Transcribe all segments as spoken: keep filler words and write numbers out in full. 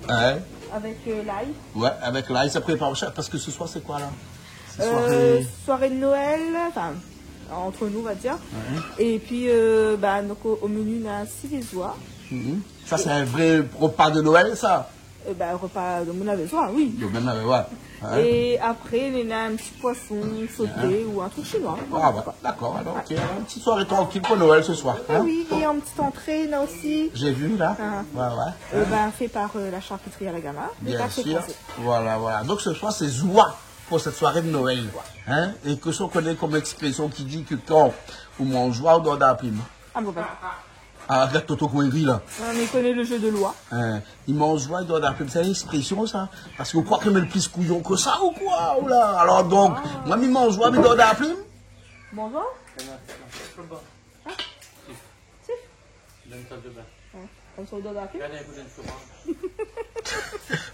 Ouais. Avec, euh, l'ail. Ouais, avec l'ail, ça prépare ça, parce que ce soir, c'est quoi, là ? C'est soirée, euh, soirée de Noël, enfin, entre nous, on va dire. Ouais. Et puis, euh, bah, donc, au, au menu, on a six vézois. Mhm. Ça, c'est un vrai repas de Noël, ça ? Euh, bah, repas de mon vézois, oui. De mon vézois, ouais. Et après, on a un petit poisson sauté ou un truc chinois. Voilà. Ah, bah, d'accord, alors, ok, alors, une petite soirée tranquille pour Noël ce soir, hein ? Oui, et en petite entrée, on a aussi, j'ai vu, là. Ah. Ouais, ouais. Euh, bah, fait par, euh, la charcuterie à la Gama, les pâtes françaises. Bien sûr. Voilà, voilà. Donc, ce soir, c'est zwa pour cette soirée de Noël, hein ? Et kosa ou koné comme expression qui dit que kan ou manz zwa, ou dor dan la plim ? Ah, bon, bah. Ah, gard Toto koman i ri la. Ah, mé i koné le jeu de loi. Hein, i manz zwa, i dor dan la plim, sé in expression sa. Parske ou kroi ke mi lé pli kouyon ke sa ou koi, ou la ? Alor donk, moin mi manz zwa, mi dor dan la plim. Bonjour. Hein ? Sif. Donn sa de bin. Hein, konmsa ou dor dan la plim. Gard in kou de soman.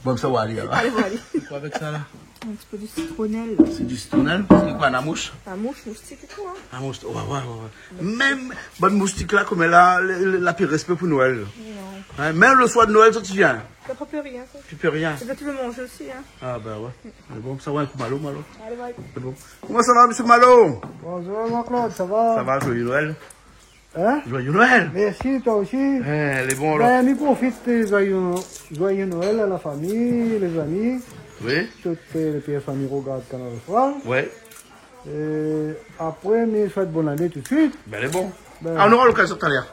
Bon, sa va alé, alor. Alé, va alé. Koi avèk sa la ? Un petit peu de citronnelle. Sé di sitronèl ? Sé koi, la moush ? La moush, moustik é tou, hein. La moush, ouais, ouais, ouais, ouais. Mèm bann moustik la, koman la, la, la pi respé pou Noël. Non. Hein, mèm le soir de Noël, sa ti vien. Sa i pé rien, sa. Ti pé rien. Sé pa tout le manzé osi, hein. Ah, ben ouais. Mé bon, sa va, in kou malo, malo. Alé, bye. Sé bon. Koman sa va, mésyé Malo ? Bonjour, Jean-Claude, ça va ? Ça va, joyeux Noël. Hein ? Joyeux Noël. Merci, toi aussi. Eh, lé bon, la. Ben, mi profit, euh, joyeux, joyeux Noël à la famille, les amis. Oui. Tout, euh, les pères familles regardent Kanal Austral. Ouais. Et après, mi souhaite bonne année tout de suite. Ben, lé bon. Ben. Ah, on aura l'occasion tout à l'heure.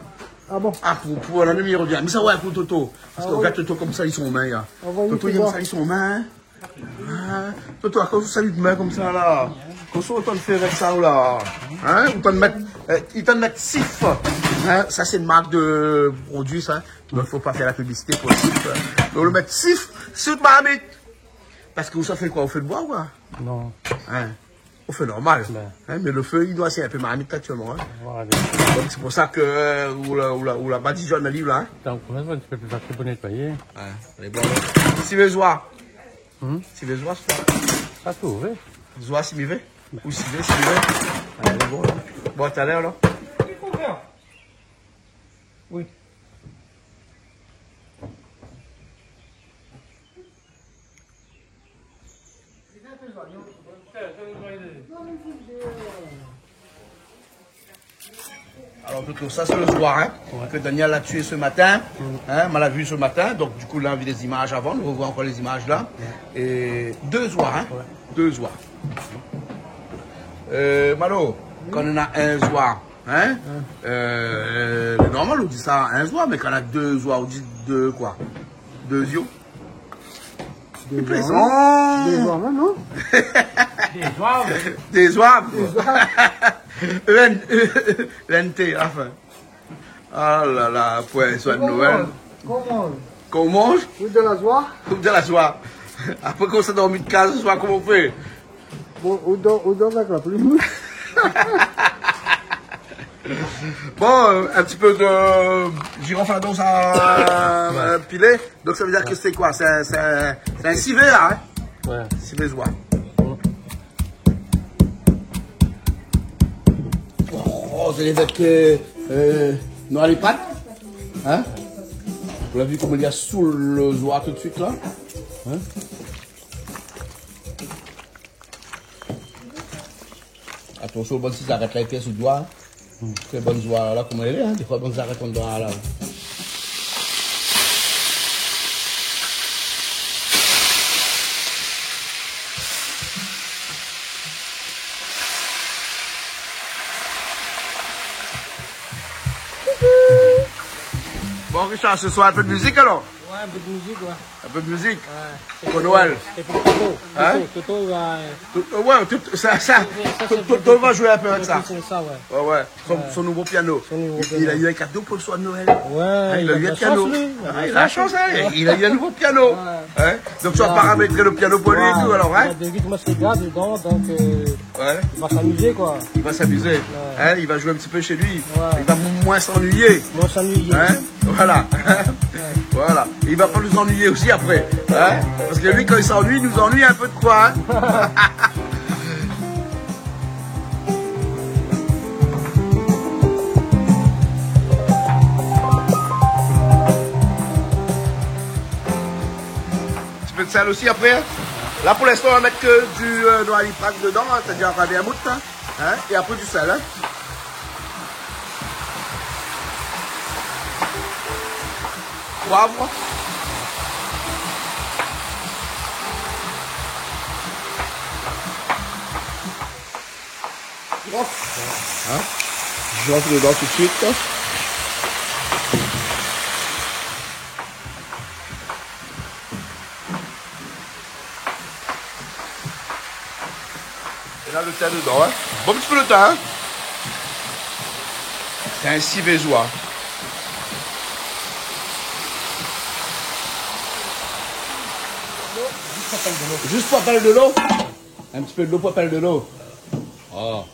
Ah bon ? Ah, pou, pou lané i revien. Mé sa, ouais, pou Toto. Parske, ah, ouais, regard Toto konmsa, li sali son min, la. Ah, ouais, Toto, li sali son min, hein. Ah, Toto, akoz ou sali out min konmsa la ? Kosa ou antann fé avèk sa ou la ? Hein ? Ou antann mèt, euh, i antann mèt Sif. Hein ? Sa sé in mark de produi sa. Donk fo pa fé la piblisité pou Sif. Donk ou mèt Sif si out marmit. Parske ou sa fé koi ? Ou fé le boi ou koi ? Non. Hein ? Ou fé normal. Ben. Hein, mé le fé i doi asé in pé marmit aktièlman, hein. Voilà. Donk sé pou sa ke, euh, ou la, ou la, ou la badijonn ali la, hein. Donk, ouais, ouais, in ti pé pli fasil pou nétoiyé. Ouais, lé bon. Sivé zwa. Hmm ? Sivé zwa, zwa. Sa tou, oui. Zwa sivé. Ou sivé, sivé. Ouais, lé bon. Bon, talèr, alor. Oui. Alors, Toto, ça, c'est le zwa, hein, ouais, que Daniel a tué ce matin. Mm. Hein, on l'a vu ce matin. Donc, du coup, là, on a vu des images avant. On revoit encore les images là. Ouais. Et deux zwa, hein. Ouais. Deux zwa. Euh, Malo, oui, kan néna in zwa, hein, ouais, euh, lé normal, ou di sa, in zwa, mé kan néna dé zwa, ou di dé koi ? Dé zié. Dé zwa, non ? Dé zwa, non ? Dé zwa. Dé zwa. Dé zwa. N T, enfin. Ah la la, pou in soir de Noël. Koman ? Koman ? Ou dor dan la zwa ? Ou dor dan la zwa. Apré, kan ou sa dormi de kaz, le soir, koman ou fé ? Bon, ou dor, ou dor avèk la plim. Bon, euh, un petit peu de girofle dans sa, euh, pilé. Donc ça veut dire que c'est quoi ? C'est un, c'est un, c'est un sivé, là, hein ? Ouais. Sivé zwa. Mm. Oh, zot la vi avèk, euh, euh, noir lé pat. Hein ? Ou la vi koman li la soul le zwa tout de suite, là ? Hein ? Atansion, bann ti zarèt la, i pèz out doi. Ke bann zwa la, koman i lé, hein, défoi bann zarèt andan la. Bon, Richard, ce soir, un peu de musique, alors ? Ouais, un peu de musique, ouais. Un peu de musique. Ouais. Pour Noël. C'est pour Toto. Hein ? Toto, Toto va, euh, Toto, ouais, Toto, ça, ça, Toto, Toto va jouer un peu avec ça. Toto, c'est ça, ouais. Ouais, ouais. Son, ouais, son nouveau piano. Son nouveau piano. Il, il a eu un cadeau pour le soir de Noël. Ouais, hein, il a eu un piano. Il a de la chance, lui. Ah, il a de la chance, hein. Ouais. Il a eu un nouveau piano. Ouais. Hein ? Donc, tu vas paramétrer le piano pour lui et tout, alors, hein ? Il a des rythmes assez gras dedans, donc, euh, ouais, il va s'amuser, quoi. Il va s'amuser. Ouais. Hein, il va jouer un petit peu chez lui. Ouais. Il va moins s'ennuyer. Moins s'ennuyer. Hein ? Voilà. Ouais. Voilà. Il va pas nous ennuyer aussi après. Hein ? Parce que lui, quand il s'ennuie, il nous ennuie un peu de quoi, hein ? Pé d'sèl osi apré, in. La, pou linstan, nou va mèt ke di, euh, doliprane dedan, in, sétadir avèk in bout, in. In, é apré di sèl, in. Poiv. Hop. In ? Zoué dedan tout suit. É la, lo tin dedan, in. Bon, in ti pé lo tin, in. Sé in sivé zoi. Zis pou apèl dolo. In ti pé dolo pou apèl dolo. Oh.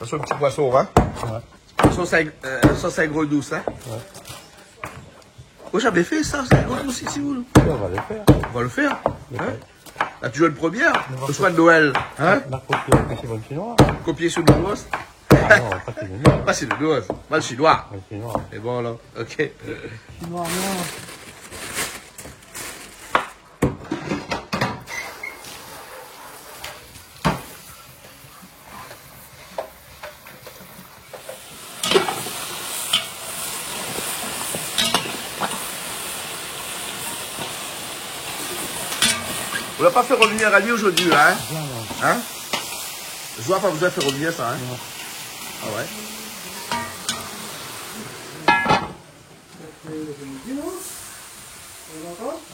Sa sé in ti poison, in ? Ouais. Sos, euh, sos aigre-douce, in ? Ouais. Ou la zamé fé sa, sos aigre-douce isi, ou ? Ouais, on va le faire. On va le faire, in ? Ouais. La toujour in promié, le soir de Noël, in ? On a copié, copié sur le chinois. Copié sur le chinois. Ah non, pas sur le chinois. Pas sur le chinois, pas le chinois. Pas le chinois. É bon, alor, ok. Chinois, non. Ou la pa fé revenir ali zordi, in ? Non, non. In ? Zoi pa bezoin fé revenir sa, in ? Non. Ah ouais.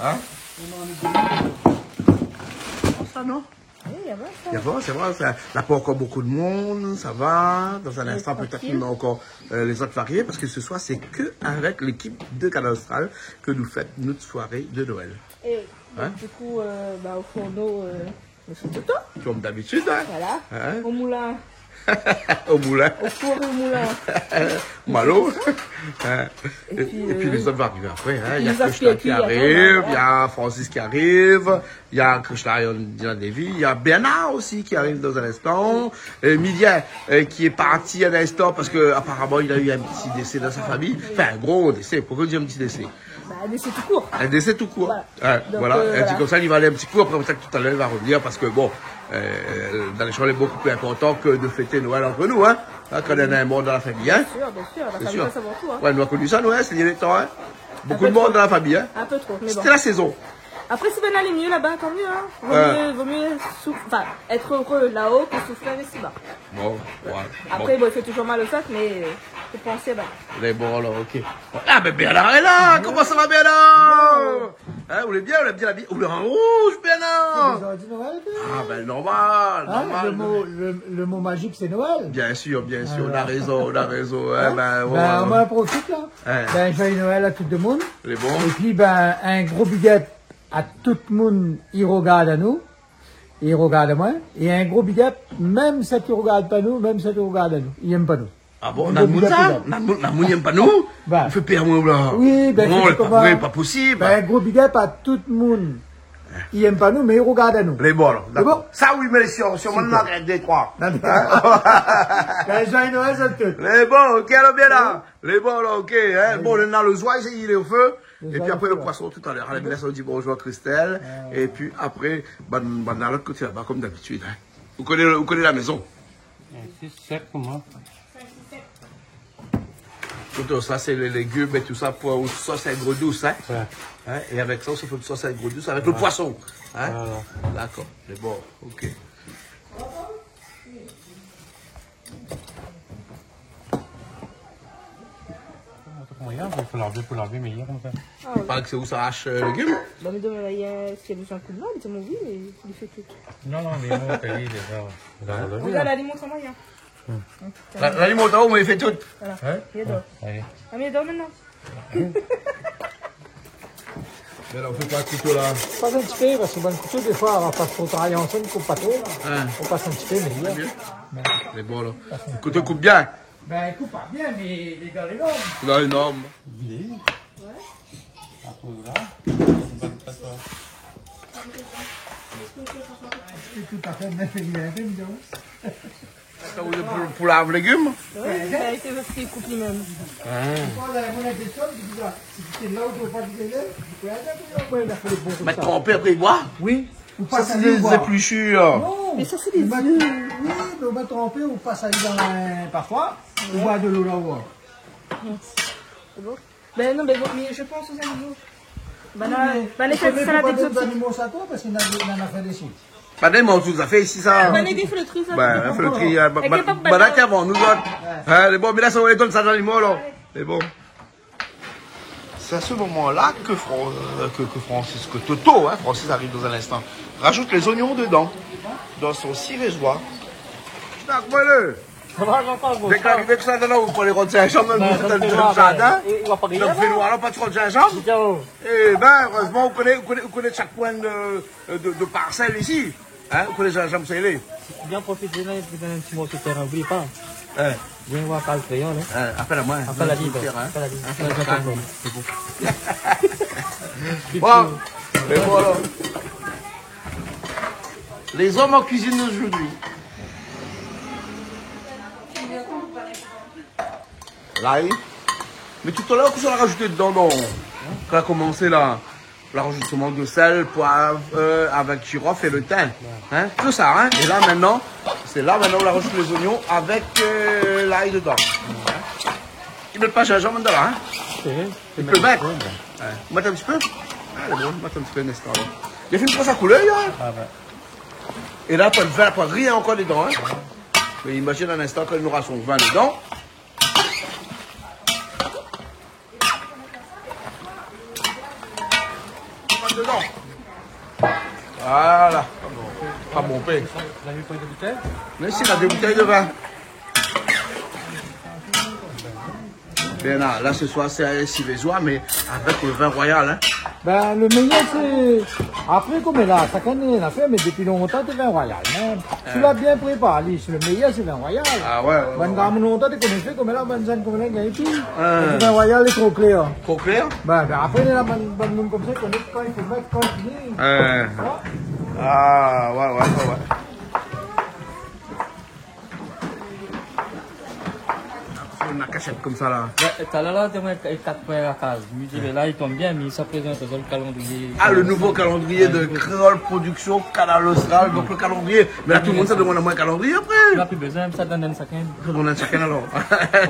In ? Sa, non ? Oui, i y a bon, sa. I y a bon, sé vré, sa, la pa ankor bonpé d'moun, sa va. Dans un instant, peut-être, on a encore, euh, les autres variés, parce que ce soir, c'est que avec l'équipe de Kanal Austral que nous fêtons notre soirée de Noël. Et donc, du coup, euh, bah, au fourneau, euh, Monsieur Toto. Comme d'habitude, hein. Voilà. Hein ? Au moulin. Au moulin. Au four et au moulin. Malo. Hein. Et puis, euh, les autres vont arriver après, hein. Il y a Krishna qui arrive, il y a Francis qui arrive, il y a Krishna, il y a Devi, il y a Bernard aussi qui arrive dans un instant. Et Milia, euh, qui est parti un instant parce que apparemment il a eu un petit décès dans sa famille. Enfin, un gros décès, pourquoi dire un petit décès ? Bah, un décès tout court. Un décès tout court. Voilà. Hein, donc, voilà. Euh, elle dit comme ça, il va aller un petit coup, après ça, tout à l'heure, il va revenir, parce que bon, euh, dans les champs, il est beaucoup plus important que de fêter Noël entre nous, hein. Hein, quand il y en a un mort dans la famille, hein. Bien sûr, bien sûr, la famille passe avant tout, hein. Ouais, nou la koni sa, nou, hein, ces derniers temps, hein. Beaucoup de morts dans la famille, hein. Un peu trop, mais bon. C'était la saison. Après, si ben alé mieux là-bas, tant mieux, hein. Vaut mieux, vaut mieux souf-, enfin, être heureux là-haut que souffrir ici-bas. Bon, ouais. Après, bon, il fait toujours mal au sac, mais, euh, faut penser, bah. Lé bon, alor, ok. Ah, ben, Bernard est là. Comment ça va, Bernard ? Hein, vous allez bien, vous allez bien habillé ? Vous êtes en rouge, Bernard. C'est des ordres de Noël, Bernard. Ah, ben, normal, normal. Hein, le mot, le, le mot magique, c'est Noël. Bien sûr, bien sûr, on a raison, on a raison, hein, ben, ouais, ouais. Ben, on en profite, là. Hein. Ben, joyeux Noël à tout le monde. Lé bon. Et puis, ben, un gros big up à tout le monde qui regarde à nous. I regard amoin. É in gro big up, mèm sak i regard pa nou, mèm sak i regard anou, i yèm pa nou. Ah bon, na moun sa ? Na moun, na moun i yèm pa nou ? Ba. Ou fé pèr amoin la. Oui, ben, non, sé pa vré, pa posib. Ben, gro big up a tout moun i yèm pa nou, mé i regard anou. Lé bon, alor, dakor. Sa oui, mé si, si, si, mé dé troi. Hein ? Ben, joyeux Noël à tous. Lé bon, ok, alor, bien la. Lé bon, alor, ok, hein. Bon, nou na lo zoi, lé o fé. Et puis après, le poisson, tout à l'heure. Alé, mé la, sa, nou di bonjour à Christelle. Et puis après, ben, ben, nou na lot koté laba, comme d'habitude, hein. Vous connaissez, vous connaissez la maison. Sé sèk, koman ? Écoute, ça, c'est les légumes et tout ça pour une sauce aigre-douce, hein. Ouais. Hein, et avec ça, on se fait une sauce aigre-douce avec le poisson, hein. Voilà. D'accord, c'est bon, ok. Moiyin, fo lavé, fo lavé, mé i yèm pa. Ah oui. Paré ke sé ou sa ash, euh, légim ? Ba, mi domann ali, euh, si li la bezoin koudmin, li di amoin oui, mé li fé tout. Non, non, mé moin, li déza. Regard, la, li mont amoin. La, la, li mont amoin, mé li fé tout. Voilà. Hein ? Li ador. Allez. Ah, mé li ador mintnan. Mé la, ou fé pa kouto la ? Pas in ti pé, parske bann kouto, défoi, i va pa tro travay ansanm, i koup pa tro. Hein. Ou pas in ti pé, mé bien. Lé bon, la. Kouto i koup bien. Ben, i koup pa bien, mé lé dan lé norm. Dan lé norm. Lé. Ouais. Apré, voilà. Sé tout à fait nèt, évidemment. Sa, ou lé pou, pou lav légim ? Oui, sa, sé parske i koup li mèm. Ah. Sé la ou pé pa digéné, ou pé alé, ou pé fé le bon konmsa. Mèt tranpé, apré i boi ? Oui. Ou pas ali boi. Sa sé dé zéplisir. Non. Mé sa sé dé zié. Ou mèt, oui, mé ou mèt tranpé, ou pas ali dan in pasoir, ou boi de lo la-o. Sé bon ? Ben non, mé bon, mé mi pans o zanimo. Ben la, ben, ou koné pa dé zanimo sa, koi, parske na, na, na fé dési. Ben, nou, tout zafèr isi, sa. Ben, nou fé le tri, sa. Ben, nou fé le tri, hein. É ben, ki pa, ben, ben, la, ki avan, nou, zot. Ouais. Hein, lé bon, mé la, sa, nou donn sa zanimo, la. Lé bon. C'est à ce moment-là que Fran-, euh, que, que Francis, que Toto, hein, Francis arrive dans un instant, rajoute les oignons dedans, dans son civet joie. Dak, voilà. Sa va, Jean-Paul, bon, dèk sa. Arivé ke sa, la, ou pran lé ron zinzanm, mèm si sé dan le jardin. Ben, sa sé pa, ben, i, i va pa rienn, non ? Donk, fé noir, la, pa tro zinzanm. Bien. Eh ben, erèzman, ou koné, ou koné, ou koné shak koin de, de, de parsèl isi. Hein, ou koné zinzanm, sé lé. Bien profité, la, i done in ti morso tèrin, oubli pa. Hein. Vien voir Carl Créole, hein. Hein, apèl amoin, hein. Apèl ali, apèl ali. Hein, apèl ali. Sé bon. Bon, mé voilà. Les hommes en cuisine d'aujourd'hui. Lay. Mé talèr, kosa ou la rajout dedan, non ? Kan ou la komansé la, ou la rajout solman de sèl, poiv, euh, avèk jirof é le tin. Ouais. Hein ? Tout sa, hein ? É la, mintnan, sé la, mintnan, ou la rajout lé zoignon avèk, euh, lay dedan. Hein ? I mèt pa zinzanm dedan la, hein ? Si, i pé mèt. Ouais. Ou mèt in ti pé ? Ah, lé bon, ou mèt in ti pé, in instan, la. Li la fine pran sa koulèr, hein ? Ah, ouais. É la, pa de vin, pa rien ankor dedan, hein ? Mé imazine in instan, kan nou nora son vin dedan. Dedan. Voilà. Pa bon, pa bon. Mé si, la dé boutèy de vin. Bien la, la, ce soir, sé in sivé joie, mé avèk le vin royal, hein. Ben, le méyèr, sé, apré, konm la, shak ané, la fé, mé dopi lontan, té vin royal, hein. Si ou la bien préparé, sé le méyèr, sé vin royal. Ah ouais, ouais, ouais. Bann gramoun lontan té koné fé, konm la, bann zèn, konm la, gingn pi. Hein. Le vin royal lé tro klèr. Tro klèr ? Ben, ben, apré, la, bann, bann moun konmsa, i koné kan i fo mèt, kan i fini. Hein. Hein ? Ah, ouais, ouais, ouais, ouais. Ou na kashèt konmsa la. Ben, talèr la, té moin, é kat poin la kaz. Mi di, la, i tonm bien, mé sa prézant, sa, le kalandrié. Ah, le nouveau calendrier de Créole Production, Kanal Austral. Donk, le kalandrié. Mé la, tout le moun sa demann amoin kalandrié apré. La, pi bezoin, sa donn shakinn. Sa donn shakinn, alor.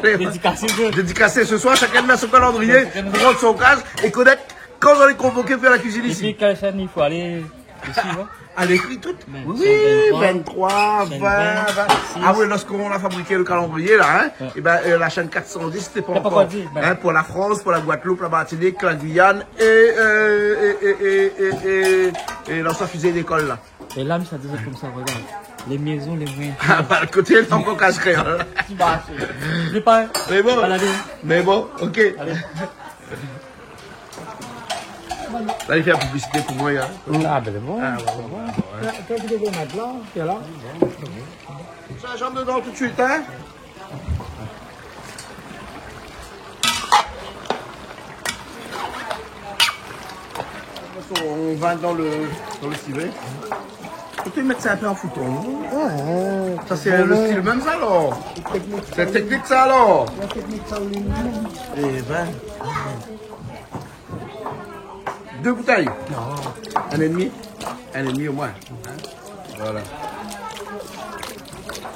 Dédikasé, dédikasé ce soir, shakinn na son kalandrié. Shakinn. Pran son kaz é konèt kan zot lé konvoké fé la kuizine isi. É pi, kèl shèn i fo alé ? Isi, non ? À l'écrit tout ? Ben, oui, chaîne vingt-trois, vingt-trois, chaîne vingt, vingt, vingt. Six. Ah oui, lorsqu'on a fabriqué le calendrier, là, hein, ouais, eh ben, euh, la chaîne quatre cent dix, c'était pas encore. T'as pas encore dit, ben. Hein, pour la France, pour la Guadeloupe, la Martinique, la Guyane et, euh, et, et, et, et, et, et l'ancien fusée d'école, là. É la, mi sa di konmsa, regard. Les maisons les moins chères. Ah, bah, le côté, il est encore casse-créole. Ti marsh. Lé pa, mé bon, pa la vi. Mé bon, ok. Alé. La, li fé la piblisité pou moin, hein. Ah, ben, bon. Ah, ouais, ouais, ouais, ouais. Kèl, kèl ki té vé mèt la, kèl la ? Zinzanm dedan tout de suite, hein. On va dans le, dans le civet. Ou té mèt sa in pé an fouton, non ? Ouais, ouais. Sa, sé le stil mèm, sa, alor ? Sé teknik, sa, alor ? La teknik, sa, oui. Eh ben. Dé boutèy ? Non. In é dmi ? In é dmi omoin. Hein ? Voilà.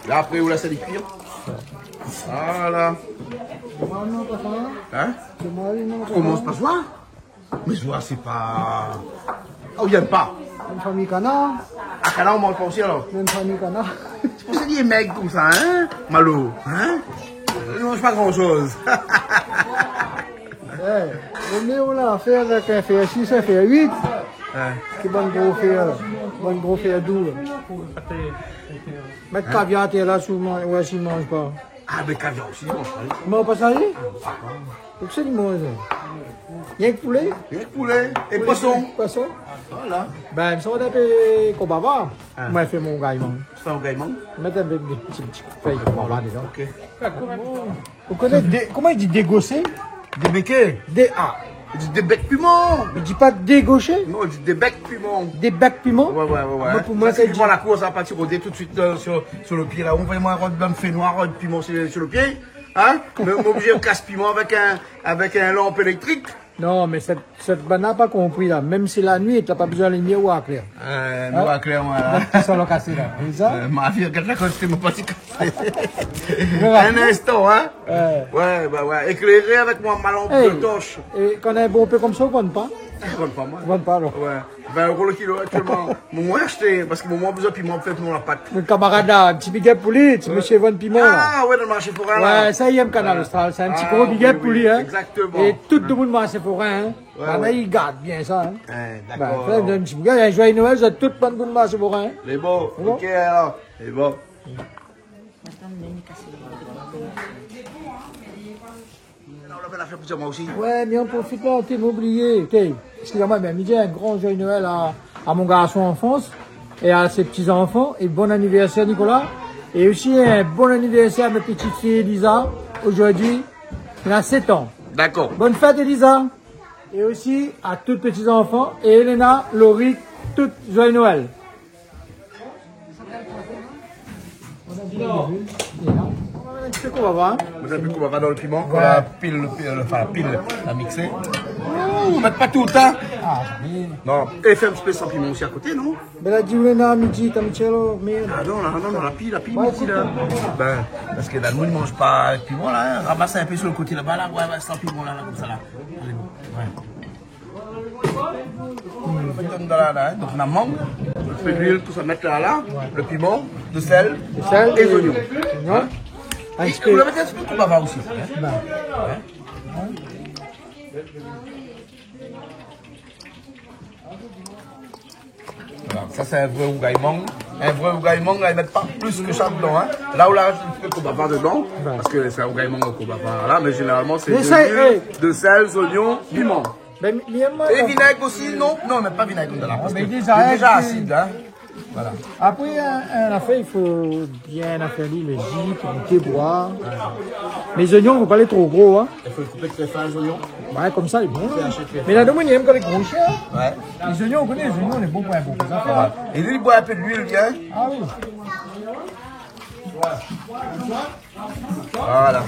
La, apré, ou lès ali kui. Voilà. Hein ? Komans par soi ? Mé zoi, sé pa, ah, ou yèm pa. Mèm fami kanar. Ah, kanar, ou manz pa osi, alor ? Mèm fami kanar. Sé pou sa li lé mèg konmsa, hein, Malo, hein ? Li manz pa gran shoz. Eh, ou mèt la fé avèk in fèr sis, in fèr uit. Hein. Ki bann gro fèr, bann gro fèr dou. Mèt kaviar atèr la, si ou manz, ouais, si ou manz pa. Ah, ben, kaviar osi, non, sa, oui. Mé pa sa, oui. Pou kisa li manz ? Rienk poulé ? Rienk poulé. É poison. Poison. Voilà. Ben, sa, ou apèl konbava. Ah. Moin, mi fé mon gayman. Sa, ou gayman ? Mèt in pé de ti, ti fèy konbava dedan. Ok. Ou koné dé-, koman i di dégosé ? Débéké. Dé-, ah. I di débèk piman. I di pa dégosé ? Non, i di débèk piman. Débèk piman ? Ouais, ouais, ouais, ouais. Moin, pou moin, sa, sé, sé di, la kour, sa, parti rodé tout de suite, euh, sur, sur le pied, là. Ou voi, moin, rod, bann fénoir, rod piman sur, sur le pied. Hein ? Mé, mé oblizé kas piman avèk in, avèk in lanp éléktrik. Non, mé sèt, sèt bann-la pa konpri la. Mèm si la nuit, la pa bezoin limièr ou aklèr. Euh, nou aklèr, moin la. Mèt sa lo kasé la. Ou sa ? Euh, ma vi, gard la kantité, moin pa ti kasé. Voilà. Un instant, hein. Ouais. Ouais, bah ouais. Éclairé avec mon, ma lampe de torche. É kan néna bonpé konmsa, ou vann pa ? Ou vann pa, moin. Ou vann pa, alor. Ouais. Vingt euros le kilo actuellement. Momon la ashté, parske momon la bezoin piman pou fé piman la pat. Lo kamarad la, in ti big up pou li, ti mésyé vann piman la. Ah ouais, dan marshé forin la. Ouais, sa i yèm Kanal Austral, sé in ti gro big up pou li, hein. Ah oui, oui, exactement. É tout domoun marshé forin, hein. Ouais, ouais. Banna i gard bien sa, hein. Eh, dakor. Bin, fé in ti big up, joyeux Noël, zot tout bann domoun marshé forin, hein. Lé bon, ok, alor. Lé bon. Non, la fé, la fé plizièr moi osi. Ouais, mé an profit la, té, moin la oublié. Té, eskiz amoin, mé mi di in gran joyeux Noël à, à mon garçon en France et à ses petits-enfants. Et bon anniversaire, Nicolas. Et aussi un bon anniversaire à ma petite fille Elisa. Aujourd'hui, elle a sept ans. Dakor. Bonne fête, Elisa. Et aussi à tous petits-enfants. Et Elena, Laurie, tout joyeux Noël. Sé koué, va ? Mèt in pé koué, va, dan lo piman, k'ou la pil, pil, anfin, pil, la mixé. Ou mèt pa tout, hein ? Ah, oui. Non, é fé in ti pé san piman osi a koté, non ? Bin, la di, ou néna midi, ta midi, alor, mé... Ah non, la, non, non, la pi, la pi, midi, la. Bin, parske la, nou, i manz pa avèk piman, la, hein. Ramas in pé su lo koté laba, la, ouais, ouais, san piman, la, la, konmsa, la. Alé, ouais. Donk, la, la, hein, donk, na mang, in pé d'luil, tousa, mèt la, la, lo piman, de sèl, é zoignon. Zoignon. Hein ? É ou la mèt in ti pé koué, va, osi, hein ? Bin. Hein ? Voilà, sa sé in vré rougay mang. In vré rougay mang, la, i mèt pa plis ke sa dedan, hein. La, ou la razout in ti pé koué, va, dedan, parske sé in rougay mang o koué, va, la, mé zénéralman, sé de l'huile, de sèl, zoignon, piman. Bin, mi, mi, moin, é vinèg osi, non ? Non, mé pa vinèg, non, la, parske lé déza asid, hein. Voilà. Apré, in, in afèr, i fo bien afèr ali, lo ji, gout, boir. Ouais. Mé zoignon, fo pa lé tro gro, hein. I fo koupé trè fin, zoignon. Ouais, konmsa, lé bon, hein. Mé la, domoun i yèm kan lé gro, shèr. Ouais. Lé zoignon, ou koné, lé zoignon, lé bon pou in bon zafèr, hein. É li, li boir in pé d'luil, bien. Ah oui. Voilà.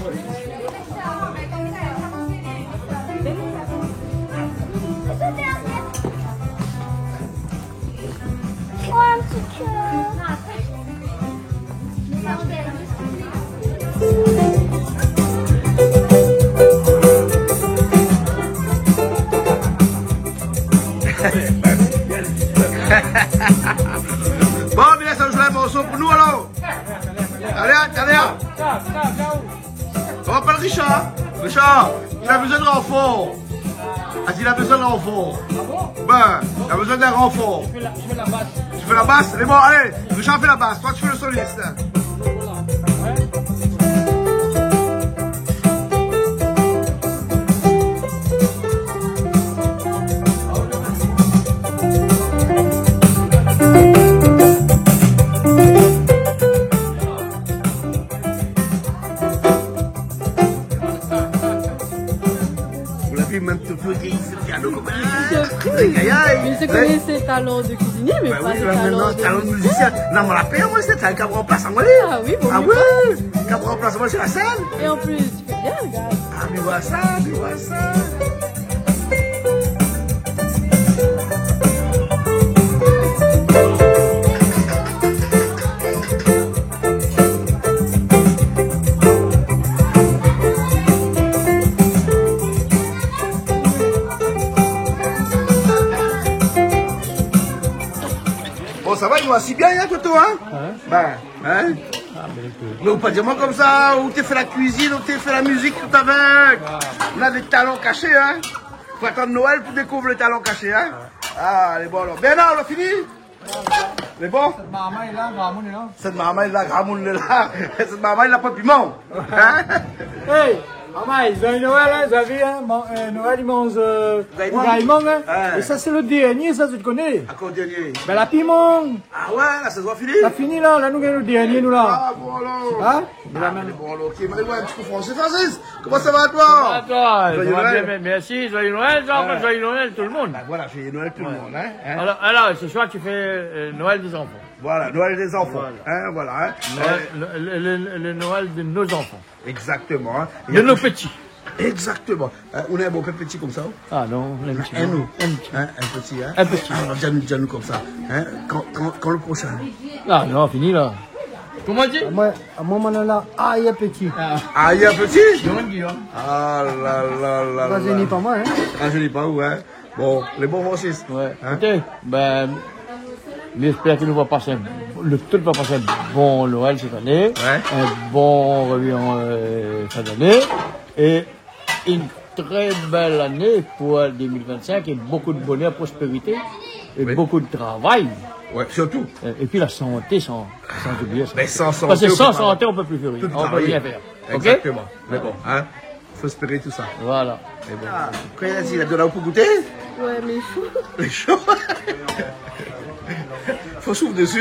Oh, un petit cœur. Bon, bien, sa i zoué in morso pou nou, alor. Alé, alé, alé. On apèl Richard. Richard, li la bezoin de ranfor. Ah, li la bezoin de ranfor. Bin, li la bezoin d'in ranfor. Tu fais la, tu fais la basse. Tu fais la basse ? Lé bon, alé. Richard fé la bas. Toi, tu fais le soliste. Ou la vi mèm tout lo moun i zoué piano konmsa. Surprise. Aïe, aïe, aïe. Mais je connais ses talents de cuisinier, mais pas ses talents de musicien. Talent de musicien. Non, mé la pèr, moin, sé sa, i pran plas amoin, li. Ah oui, bon, ah oui, i pran plas amoin su la sèn. Et en plus, tu fais bien, regarde. Ah, mé voilà sa, mé voilà sa. Bon, sa va, i voi si bien, hein, Toto, hein ? Hein ? Bin, hein ? Ah, bin, ékout. Mé ou pa di amoin konmsa, ou té fé la kuizine, ou té fé la mizik, tout avèk. Ah. Ou na dé talan kashé, hein ? Fo atann Noèl pou dékouvèr lé talan kashé, hein ? Ouais. Ah, lé bon, alor. Bernard, ou la fini ? Lé bon ? Sèt marmay la, gramoun lé la. Sèt marmay la, gramoun lé la. Sèt marmay la, pa piman. Hein ? Hey, marmay, zot la vi Noèl, hein, zot la vi, hein, man-, euh, Noèl, i manz, euh, rougay mang, hein. Ouais. É sa, sé lo dernié, sa, zot i koné. Ankor dernié. Bin, la piman. Ah ouais, la sézon la fini ? La fini, la, la, nou gingn lo dernié, nou, la. Ah, bon, alor. Hein ? Ah, mé bon, alor, ok. Mé ouais, in ti kou fransé, Francis. Comment ça va, toi ? Ça va, toi ? Joyeux Noël. Ça va bien, merci. Joyeux Noël, Jean-Claude, joyeux Noël, tout le monde. Bah voilà, joyeux Noël, tout le monde, hein, hein. Alors, alors, ce soir, tu fais, euh, Noël des enfants. Voilà, Noël des enfants, hein, voilà, hein. Noël, euh, le, le, le, le Noël de nos enfants. Exactement, hein. De nos petits. Exactement. Euh, ou néna bonpé pti konmsa, ou ? Ah non, in pti, non. In, ou ? In pti. Hein, in pti, hein ? In pti. Ah, di anou, di anou konmsa. Hein ? Kan, kan, kan le proshin ? Ah non, fini la. Koman i di ? Amoin, amoin, mon nom la, Aya Petit. Ah. Aya Petit ? Guillaume, Guillaume. Ah la la la la. Rajeuni pa moin, hein. Rajeuni pa ou, hein. Bon, lé bon, Francis. Ouais. Hein ? Ékout, bin, mi éspèr ke nou va pas in, le tout va pas in bon Noël sèt ané, ouais, in bon révéyon, euh, fin d'ané, é in trè bèl ané pou dé mil vinn-sink, é bonpé de bonèr, prospérité, é, oui, bonpé de travay. Ouais, sirtou. Euh, épi la santé, san, san oublié sa. Mé san santé, ou pé pa, ou pé pa rien fèr. Exactement. Mé bon, hein. Fo éspéré tousa. Voilà. Mé bon. Ah, kosa i di la, done aou pou gouté ? Ouais, mé sho. Lé sho. Fo souf dési.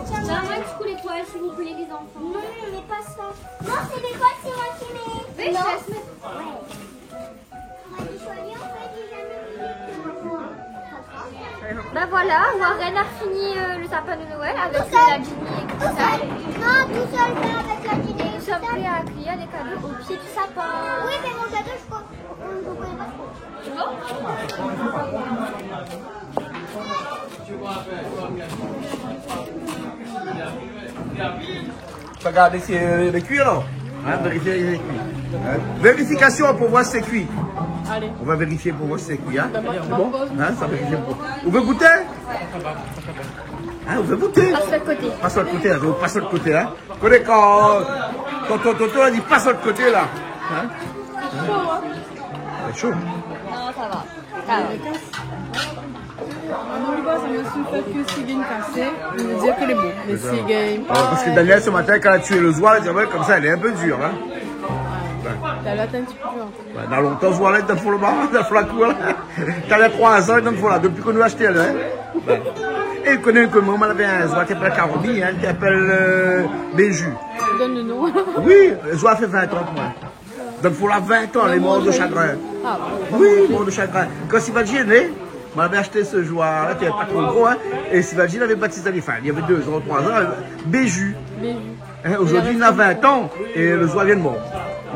Tiens, un petit coup les poils, s'il vous plaît, les enfants. Non, mais pas ça. Non, c'est les poils, c'est moi qui mets. Oui, non. Je laisse mettre. Ouais. Ben voilà, Warren a fini, euh, le sapin de Noël avec, euh, la Ginny et tout ça. Tout seul. Non, tout seul, pas avec la Ginny et tout ça. Nous sommes prêts à accueillir les cadeaux au pied du sapin. Oui, mais mon cadeau, je crois qu'on ne le connaît pas trop. Tu vois ? Fo gardé si lé kui, alor. Hein, vérifié si lé kui. Hein ? Vérification pour voir si c'est cuit. Allez. On va vérifier pour voir si c'est cuit, hein ? D'abord, d'abord. Hein, ça vérifie pour... Ou vé gouté ? Hein, ou vé gouté ? Passe l'autre côté. Passe l'autre côté, hein, passe l'autre côté, hein. Koné kan, kan ton tonton la di passe l'autre côté, la. Hein ? C'est chaud, hein ? C'est chaud. Non, ça va. Ah ouais. Amoin, mi pans, amoin, si mi fé kui, si i gingn kasé, i vé dir ke lé bon. Mé si i gingn pa, ouais, parske Daniel, se matin, kan la tié le zoi, la di, ah ouais, konmsa, lé in pé dir, hein. Ouais. Talèr té in ti pé dir. Ouais, dan lontan, zoi la, dan fon laba, dan fon la kour la. Talèr troi zan, dan fon la, dopi ke nou la ashté, hein. Ouais. É ou koné ke momon lavé in zoi ki apèl Karomi, hein, ki apèl, euh, Béju. Donn le nom. Oui, le zoi la fé vin tan, moin. Donk, pou la vin tan, lé mor de shagrin. Ah bon. Oui, mor de shagrin. Kan Sivaldi lé né, moin lavé ashté se zoi la, té pa tro gro, hein, é Sivaldi lavé batiz ali, anfin, li lavé dé zan, troi zan, euh, Béju. Béju. Hein, zordi, li na vin tan, é le zoi i vien de mor.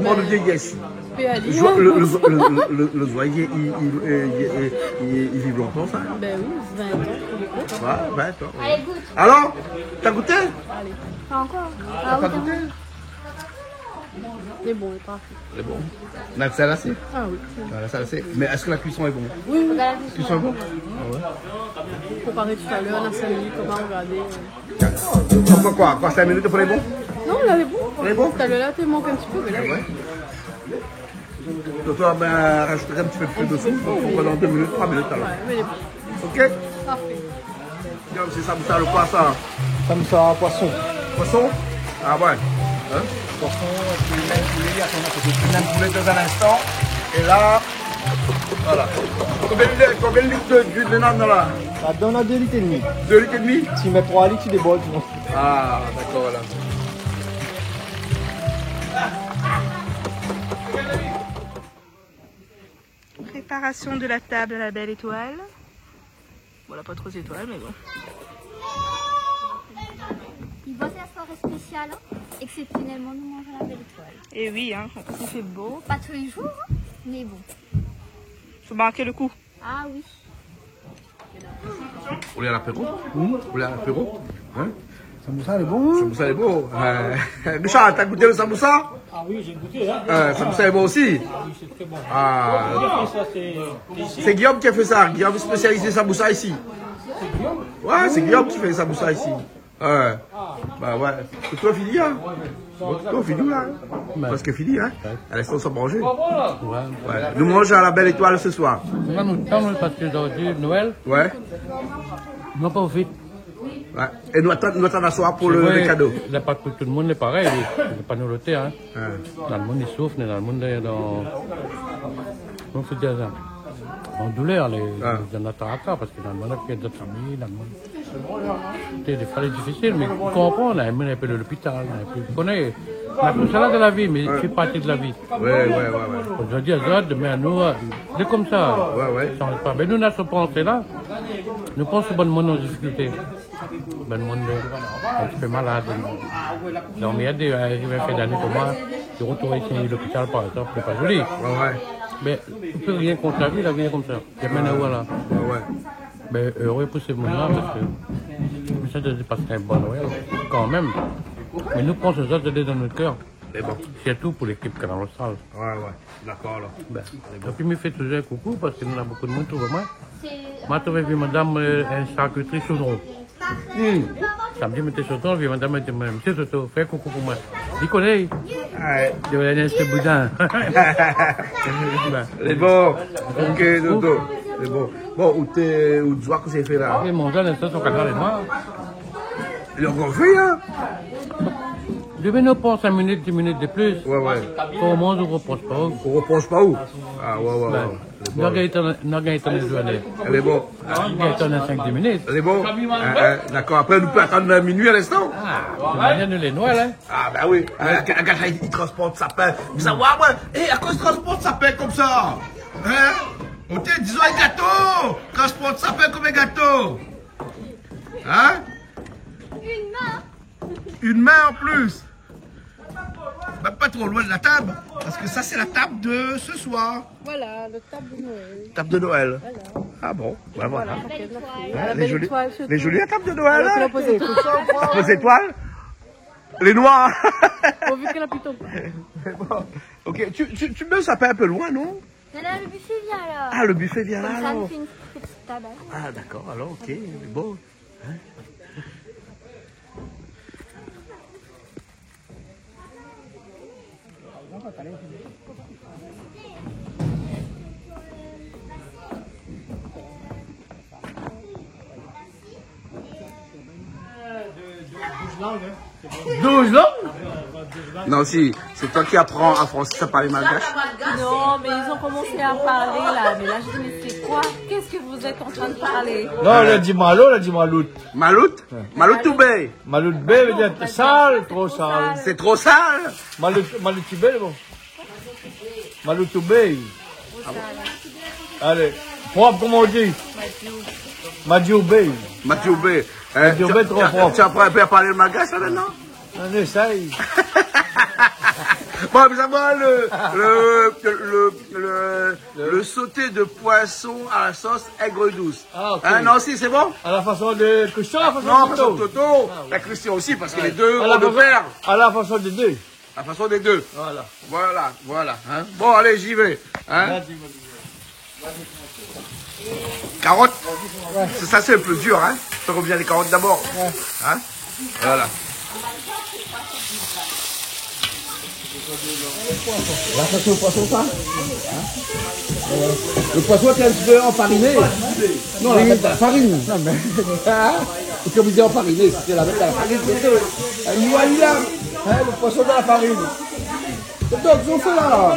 Mor de viéyès. Pé ali. Le zoi, le, le zoi, i, i, i, euh, i, i, i, i viv lontan, sa. Ben oui, vin tan, pou le kou. Ouais, vin tan, ouais. Alé, gout. Alor, ou la gouté ? Alé. Pa ankor. Ah oui, kan mèm. Ou la gouté ? Lé bon, lé parfé. Lé bon. Na sa la, sé... Ah oui. Voilà, sa la, sé... Mé èske la kuison lé bon ? Oui, oui. La kuison lé bon ? Ah ouais. Konparé talèr, na sink minit, koman regardé, euh. Dakor. Konparé koi ? Konparé sink minit, apré lé bon ? Non, la lé bon. Lé bon ? Talèr la, té mank in ti pé, mé la... Ah ouais. Donk, ou va, ben, rajout in ti pé de fé desi, donk, pandan dé minit, troi minit, alor. Ouais, mé lé bon. Ok ? Parfé. Sé sa, sa, le koi, sa ? Samoussa poison. Poison ? Ah ouais. Hein ? Poison, épi mèm poulé, atann, akoté. Mèm poulé, dan in instan. É la, voilà. Konbien de, konbien de lit de, d'luil néna la ? Ladan, na dé lit é dmi. Dé lit é dmi ? Si mi mèt troi lit, i débord, sinon. Ah, dakor, voilà. Préparation de la table à la belle étoile. Bon, la pa tro zétoil, mé bon. I voi sé in soiré spésial, hein. Exceptionnellement, nou manz à la belle étoile. É oui, hein, an plis, i fé bo. Pa tou lé zour, hein, mé bon. Fo mark le kou. Ah oui. Ou lé a lapéro ? Hmm ? Ou lé a lapéro ? Hein ? Samoussa lé bon, hein ? Samoussa lé bon. Euh, Richard, ou la gouté le samoussa ? Ah oui, j'ai goûté, hein. Euh, samoussa lé bon osi. Ah oui, c'est très bon. Ah. Qui a fait ça, c'est, c'est ici ? C'est Guillaume qui a fait ça. Guillaume, spécialisé samoussa ici. C'est Guillaume ? Ouais, c'est Guillaume qui fait samoussa ici. Ouais. Bah ouais. Sé tou fini, hein ? Tou fini la, hein ? Prèsk fini, hein ? Alé, sa, sa manzé. Ouais. Ouais. Nou manz à la Belle Étoile ce soir. La nou tann, parske zordi Noël. Ouais. Nou profit. Ouais. É nou atann, nou atann aswar pou le, le kado. Sé vré, la pa tout, tout le moun lé parèy, lé, lé pa nou loté, hein. Ouais. Na le moun i soufr, na le moun lé dan, koman i di sa ? Dan doulèr, lé, dan la traka, parske na le moun i fé dot fami, na le moun Té, défoi lé difisil, mé ou konpran, na, mé na in pé lopital, na in pé, ou koné, na tout sa la dan la vi, mé i fé parti de la vi. Ouais, ouais, ouais, ouais. Zordi azot, domin anou, euh, sé konmsa. Ouais, ouais. I sanz pa. Mé nou, na sèt pansé la. Nou pans bann moun an difikilté. Bann moun, euh, in ti pé malad. Donk, mi di, euh, i vien fé dané pou moin, i rotouné isi lopital, par égzanp, lé pa zoli. Ouais, ouais. Mé ou pé rien kont la vi, la vi lé konmsa. Jamé na, voilà. Ouais, ouais. Mé éré pou sé moun-la, parske sa té pas in bon Noèl, kanmèm. Mé nou pans sa, sa lé dan nout kèr. Mé bon. Sirtou pou lékip Kanal Austral. Ouais, ouais. Dakor, alor. Bin, épi mi fé touzour in koukou parske nou na bonpé d'moun i trouv amoin. Ma trouv in vié madam, euh, in sharkitri Chaudron. Hmm. Samdi, mi té Chaudron, vié madam la di amoin, "Mésyé Toto, fé in koukou pou moin." Li koné. Ouais. Li di, "Ouais, sé boudin." Bin. Lé bon. Ok, Toto. Lé bon. Bon, ou té, ou té zwa kosa i fé la ? Lé manzé, lé sa, son kanal lé noir. Lé ankor fri, hein ? Domin nou pran sink minit, dis minit de plis. Ouais, ouais. Kan ou manz, ou roprosh pa ou. Ou roprosh pa ou ? Ah, ouais, ouais, ouais. Bin, nou la gingn tan, nou la gingn tan de zourné. Lé bon. Nou la gingn tan sink dis minit. Lé bon. Hein, hein, dakor. Apré, nou pé atann minui a linstan. Ah, de manièr, nou lé Noèl, hein. Ah, bin oui. Hein, gars, gars, i transport sapin. Mé sa, ouais, ouais. Eh, akoz transport sapin konmsa ? Hein ? Ou té di amoin gato. Transport sapin konm in gato. Hein ? Une main. Une main en plus. Bah, pas trop loin de la table, parce que ça, c'est la table de ce soir. Voilà, la table de Noël. Table de Noël. Voilà. Ah bon, bah voilà. Voilà, donc, elle a fait, hein, la belle étoile surtout. Lé zoli, lé zoli la table de Noël, hein. Avec la pose étoile. La pose étoile. Lé noir. Pourvu que la pluie tombe pas. Bon. Ok, tu, tu, tu mets le sapin un peu loin, non ? Non, non, le buffet vient là. Ah, le buffet vient là, alors. Comme ça, on fait une petite table. Ah, d'accord, alors, ok, bon. Hein ? Douz lang ? Non, si, c'est toi qui apprends à Francis à parler malgache. Non, mais ils ont commencé à parler là. Mais là, je dis, mais c'est quoi ? Qu'est-ce que vous êtes en train de parler ? Non, la di malo, la di malout. Malout ? Ouais. Malout toubé. Malout bé vé dir sal, tro sal. C'est trop sale. Malout, malout toubé, bon. Malout toubé. Alé, prop, koman ou di ? Madiou. Madiou bé. Madiou bé. Eh, madiou bé, tro prop. Tu apprends un peu à parler le malgache, là, maintenant ? On essaye. Bon, mé sa va, le, le, le, le, le sauté de poisson à la sauce aigre douce. Ah, ok. Hein, non, si, c'est bon ? À la façon de Christian, à la façon de Toto. Non, à la façon de Toto. Ah, oui. Bah, Christian aussi, parce que les deux ont de père. À la façon, à la façon des deux. La façon des deux. Voilà. Voilà, voilà, hein. Bon, allez, j'y vais, hein. Vas-y, vas-y, vas-y. Carotte. Ouais. C'est ça, c'est le plus dur, hein. Fé revenir les carottes d'abord. Ouais. Hein ? Voilà. Là, ça, c'est le poisson, ça ? Hein ? Euh, le poisson est un petit peu enfariné. Non, la, la farine. Non, mais, hein ? C'est comme dire enfariné, c'est la, la farine, c'est tout. Euh, nous, là, hein, le poisson dans la farine. Donk, zot fé la.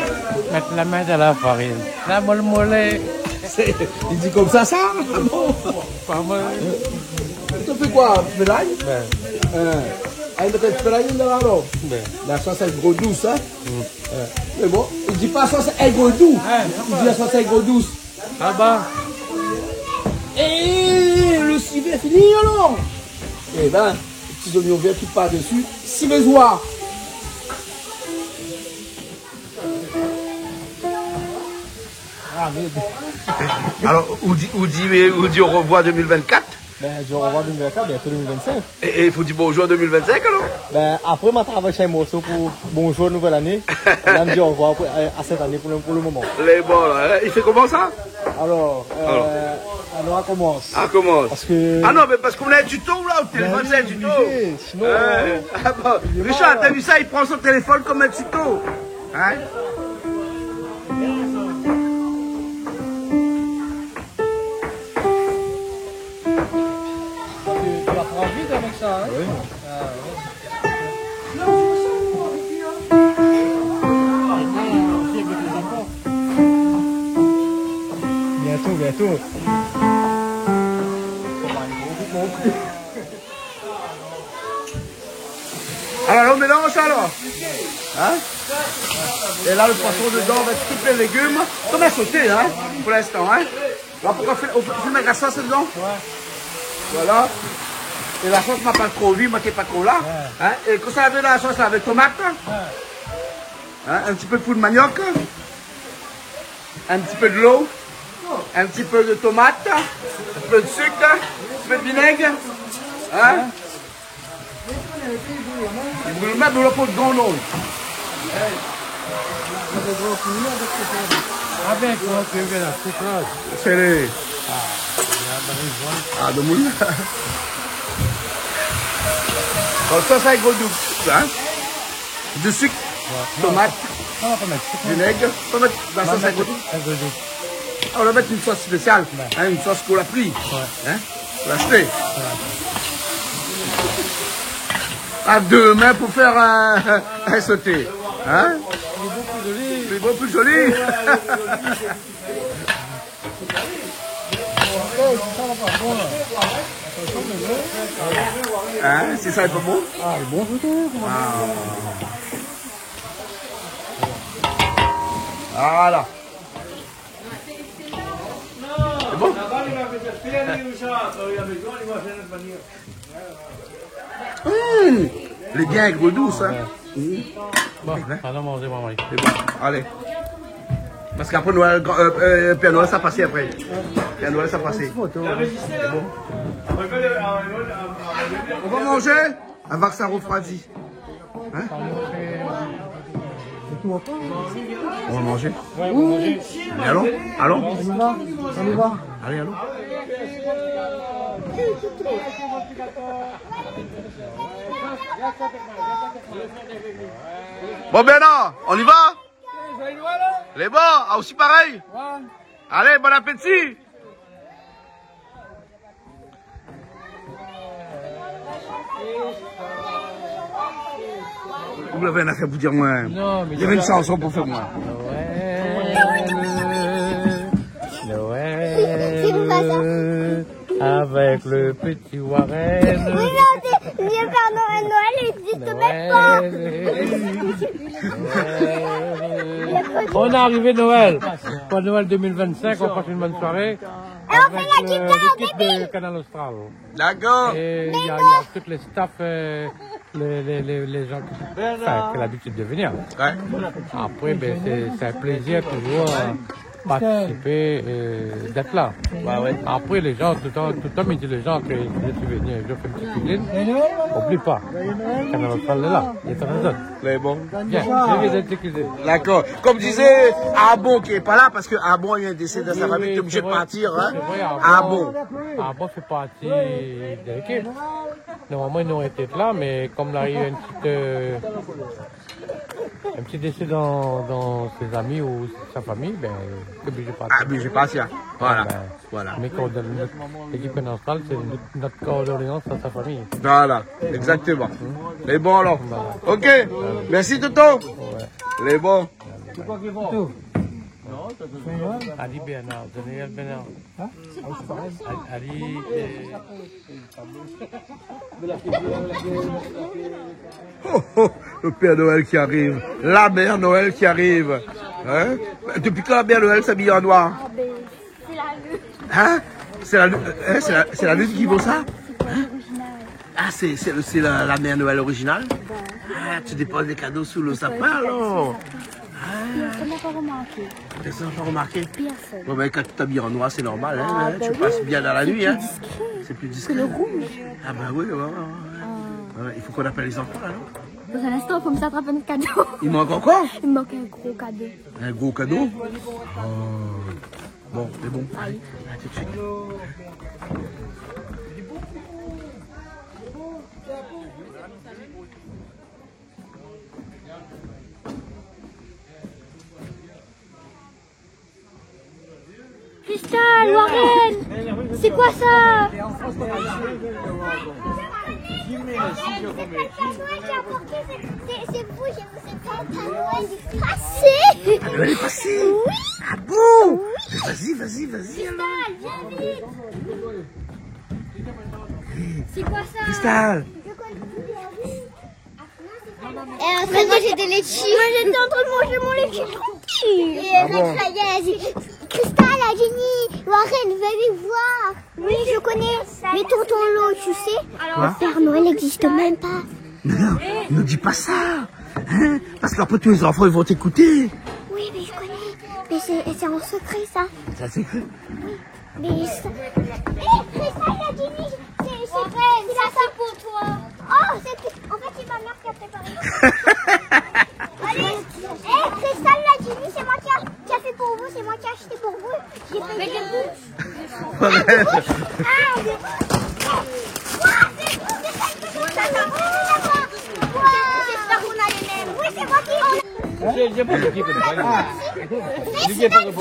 Mèt la min dan la farine. La mol molé. Sé, li di konmsa sa ? Ah bon ? Pa mal. Zot fé koi ? Pélay ? Ouais. Hein. Ah, i mèt in ti pélay dedan la, alor ? Ouais. La sos aigre douce, hein ? Mm. Ouais. Mé bon, li di pa sos aigre dou. Ouais, li di la sos aigre douce. Ah bah. Eh, le sivé fini, alor ? Eh ben, ti zoignon vèr ki par desi, sivé zoi. Ah, mé alor, ou di, ou di, ou di au revoir deux mille vingt-quatre ? Ben, mi di au revoir deux mille vingt-quatre, bientôt deux mille vingt-cinq. É, é fo di bonjour deux mille vingt-cinq, alor ? Ben, apré, ma travay in morso pou bonjour nouvèl ané. La, mi di au revoir pou, a, a sèt ané pou le, pou le moman. Lé bon, la, hein ? I fé koman sa ? Alor, euh, alor, a komans. A komans. Parske... Ah non, mé parske ou na in tuto, la, ou téléfone, sé in tuto. Ben oui, oblizé, sinon, euh, ah bon. Richard, t'as vu ça, il prend son téléphone comme un tuto. Hein ? Tu, tu apprends vite avec ça, hein ? Oui. Ah, ouais. Bientôt, bientôt. Alors, on mélange alors. Hein ? Et là, le poisson dedans avec tous les légumes. Comme un sauté, hein, pour l'instant, hein. La, pou fé, ou fé, ou mèt la sos dedan ? Ouais. Voilà. É la sos, ma pa tro vi, ma té pa tro la. Ouais. Hein ? É kosa lavé dan la sos la, avèk tomat, hein ? Ouais. Hein, in ti pé d'poud maniok, in ti pé dolo, in ti pé tomat, in ti pé sik, in ti pé vinèg. Hein ? Ou mèt dolo pou le don, non ? Avèk, ouais, tu veux la souffrance. C'est les... Ah, il y a un bon. Ah, de moule. Bon, sa, sa lé gro dou, hein ? De sik, ouais, tomat, non, non, pa mèt sik, non, vinèg, pa mèt, la sos, sa lé gro dou. Sa lé gro dou. Ah, on va mettre une sauce spéciale, ouais, hein, une sauce qu'on a pris, ouais, hein, on l'a acheté. Ouais. À deux mains pour faire un, un sauté, hein ? Il est beaucoup plus joli. Il est beaucoup plus joli. Hein, si sa lé pa bon ? Ah, lé bon, pétèt. Ah. Voilà. Lé bon ? Hum, lé bien, gro dou, hein. Ouais. Hum. Bon, alon manzé, momon. Lé bon. Alé. Parske apré Noël, gran-, euh, euh, Père Noël sa pasé apré. Père Noël sa pasé. Lé bon. On va manger ? Avan ke sa refroidi. Hein ? On va manger. Ouais, on va manger. Allez, allons, allons. On y va, on y va. Allez, allons. Bon, Bernard, on y va ? Lé bon, ah, aussi pareil. Ouais. Allez, bon appétit. Ou lavé in afèr pou dir, moin. Non, mé lavé in shanson pou fé, moin. Noël, Noël, avèk le petit Warren. Oui, non, c'est, le Père Noël, Noël, il existe même pas. Noël. Noël. On est arrivé Noël. Pour Noël deux mille vingt-cinq, on passe une bonne soirée. Et on fait la guitare, avec, euh, l'équipe de Canal Austral. D'accord. Et il y a, il y a tout le staff, euh, les, les, les, les gens qui, enfin, qui ont l'habitude de venir. Ouais. Après, ben, c'est, c'est un plaisir toujours, euh, participer, euh, d'être là. Ouais, ouais. Après, les gens, tout le temps, tout le temps, ils disent les gens que je suis venu, je fais une petite cuisine. Oublie pas, Canal Austral est là, il est très jeune. Mais bon. Bien, je vais t'excuser. D'accord. Comme disait Arbon qui est pas là, parce que Arbon a eu un décès dans sa famille, t'es obligé de partir, hein. Oui, c'est vrai, c'est vrai, Arbon. Arbon. Arbon fait partie de l'équipe. Normalman, li noré été la, mé kom la u in ti, euh, in ti désè dan, dan sé zami ou sa fami, bin, li lé oblizé partir. Ah, oblizé partir. Voilà. Bin, voilà. Mé kan dan nout ékip Kanal Austral, sé nout, nout kondoleyans a sa fami. Voilà, exactement. Lé bon alor. Voilà. Ok. Mèrsi Toto. Ouais. Lé bon. Toto. Ali Bernard, Daniel Bernard. Hein ? Ali, euh, Oh, oh, le Père Noël qui arrive. La Mère Noël qui arrive. Hein ? Depuis quand la Mère Noël s'habille en noir ? Ah ben, c'est la lune. Hein ? C'est la lu-, hein, c'est la, c'est la lune qui veut ça ? Hein ? Ah, c'est, c'est le, c'est la, la Mère Noël originale ? Ben. Ah, tu déposes les cadeaux sous le sapin, alors ? Ah. Personne n'a pas remarqué. Personne n'a pas remarqué ? Personne. Bon, ben, quand tu t'habilles en noir, c'est normal, hein, tu passes bien dans la nuit, hein. Ah, ben, c'est plus discret. C'est plus discret que le rouge. Ah, ben oui, ouais, ouais, ouais, ouais. Ah. Ouais, il faut qu'on appelle les enfants, là, non ? Dans un instant, faut me attraper un cadeau. Il manque encore ? Il manque un gros cadeau. Un gros cadeau ? Oh. Bon, c'est bon. Allez, à tout de suite. Cristal, Warren, c'est quoi ça ? C'est, c'est vous, je vous ai fait un cadeau du passé. Ah, elle est passée ? Oui. Ah bon ? Oui. Vas-y, vas-y, vas-y, alors. Cristal, viens vite. C'est quoi ça ? Cristal. Et après, moi, j'étais litchi. Moi, j'étais en train de manger mon litchi tranquille. Ah bon ? Et Cristal, la Jenny, Warren, viens voir. Oui, je connais. Mais tonton Lo, tu sais, le Père Noël n'existe même pas. Mais non, ne dis pas ça. Hein ? Parce qu'après, tous les enfants, ils vont t'écouter. Oui, mais je connais. Mais c'est, c'est en secret, ça. C'est un secret ? Oui. Mais ça... Eh, Christelle, la Jimmy, c'est, c'est, c'est la... C'est pour toi. Oh, c'est, en fait, c'est ma mère qui a préparé. Allez, eh, Christelle, la Jimmy, c'est moi qui a, qui a fait pour vous, c'est moi qui a acheté pour vous. J'ai payé. Voilà. Ah, de bouche. Ah, de bouche. Ouah, c'est bon, c'est ça, c'est ça. Ouah. J'espère qu'on a les mêmes. Oui, c'est moi qui... J'ai, j'ai pas de qui, pas de... Ah. Merci, merci.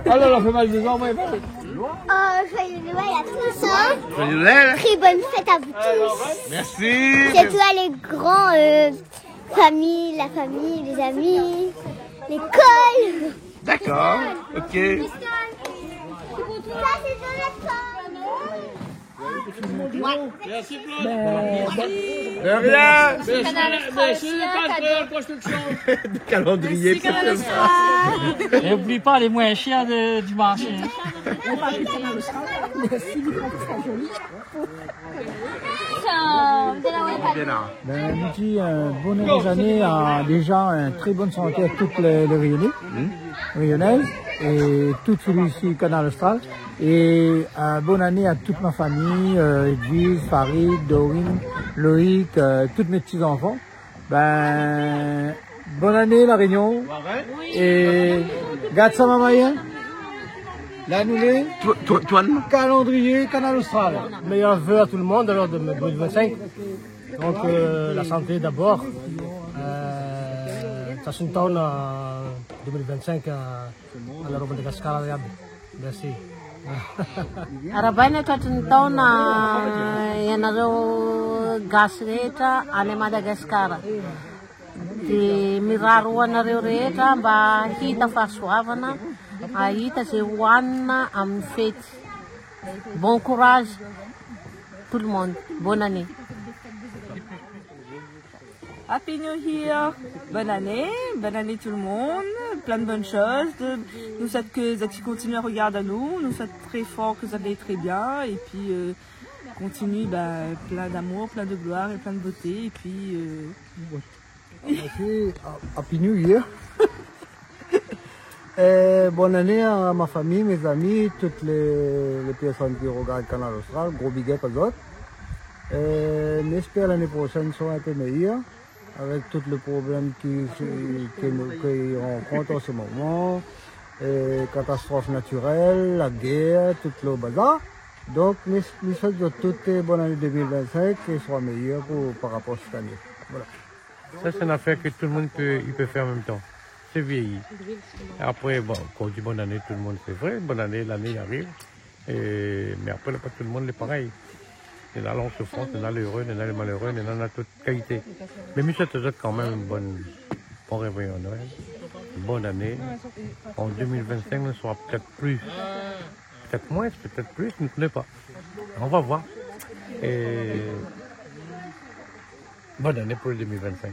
Ah là là, fait mal des oreilles. Euh, joyeux Noël à tous, hein. Joyeux Noël. Très bonne fête à vous tous. Merci. Surtout à les grands, euh, famille, la famille, les amis, l'école. D'accord, ok. Ça, c'est de l'école. Merci, Claude. De rien. Merci, merci, Canal Construction. Calendrier. Merci, Canal Austral. Et oublie pas les moins chers de, du marché. Bien là. Ben, nou di in bon ané a, déza, in trè bone santé a tout lé, lé Rényoné, Rényonèz, é tout sèt isi Kanal Austral. É in bone ané a tout mon fami, euh, Edwige, Farid, Dorine, Loïc, euh, tout mon ti zanfan. Ben, bone ané La Rényon. É gard sa, mama, in. La nou lé. Toi, toi, toi, non ? Calendrier Kanal Austral. Meilleurs vœux à tout le monde, alors, de deux mille vingt-cinq. Donc, euh, la santé d'abord. Euh, sa sint tourn an deux mille vingt-cinq, euh, à la Madagascar, regarde. Merci. Arabaina, toat ny taona ianareo gasy rehetra any Madagasikara. De mirary ho anareo rehetra mba hita fahasoavana, ahita ze hoanina amin'ny fety. Bon courage tout le monde. Bonne année. Happy New Year. Bonne année, bonne année tout le monde, plein de bonnes choses. De, nou souhaite ke zot i kontinié a regard anou, nou souhaite très fort ke zot i alé très bien, et puis, euh, continue, bah, plein d'amour, plein de gloire et plein de beauté, et puis, euh, Merci. Happy New Year. Euh, bonne année à ma famille, mes amis, toutes les, les personnes qui regardent Kanal Austral. Gros big up à zot. Euh, mi espèr l'année prochaine sera un peu meilleure, avec tout le problème qui, que nous, qu'on rencontre en ce moment, euh, catastrophes naturelles, la guerre, tout le bazar. Donc, mi, mi souhaite à toutes, euh, bonne année deux mille vingt-cinq et soit meilleure pour, par rapport à cette année. Voilà. Sa, sé in afèr ke tout le moun i pé, i pé fé an mèm tan. Sé vieyi. Apré, bon, kan ou di bonne année tout le monde, sé vré, bonne année, l'ané i ariv. É, mé apré, la, pa tout le moun lé parèy. Néna lé an soufrans, néna lé éré, néna lé maléré, néna, néna tout kalité. Mé mi souhaite azot kan mèm in bon, bon révéyon Noël, bonne année. An deux mille vingt-cinq, nou sera pétèt pli, pétèt moin, pétèt pli, nou koné pa. On va voir. É bonne année pour le deux mille vingt-cinq.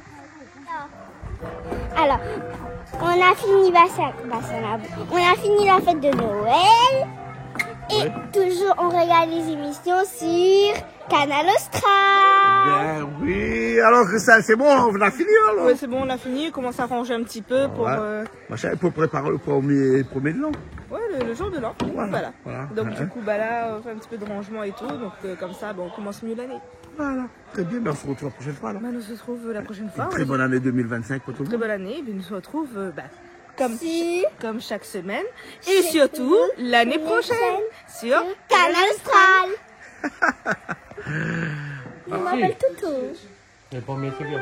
Alors, on a fini, bah, ça, bah, ça va. On a fini la fête de Noël. Et toujours, on regarde les émissions sur Kanal Austral. Ben oui, alors que ça, c'est bon, on a fini alors. Ouais, c'est bon, on a fini. On commence à ranger un petit peu pour, euh, machin, pour préparer le premier, premier de l'an. Ouais, le, le jour de l'an. Voilà, voilà. Donc, du coup, bah là, on fait un petit peu de rangement et tout. Donc, euh, comme ça, bah, on commence mieux l'année. Voilà. Très bien, ben on se retrouve la prochaine fois alors. Bah, on se retrouve la prochaine fois. Une très bonne année deux mille vingt-cinq pour tout le monde. Très bonne année, et puis on se retrouve, euh, bah, comme, comme chaque semaine. Et surtout, l'année prochaine, sur Kanal Austral. Il m'appelle Toto. Le premier, c'est bien.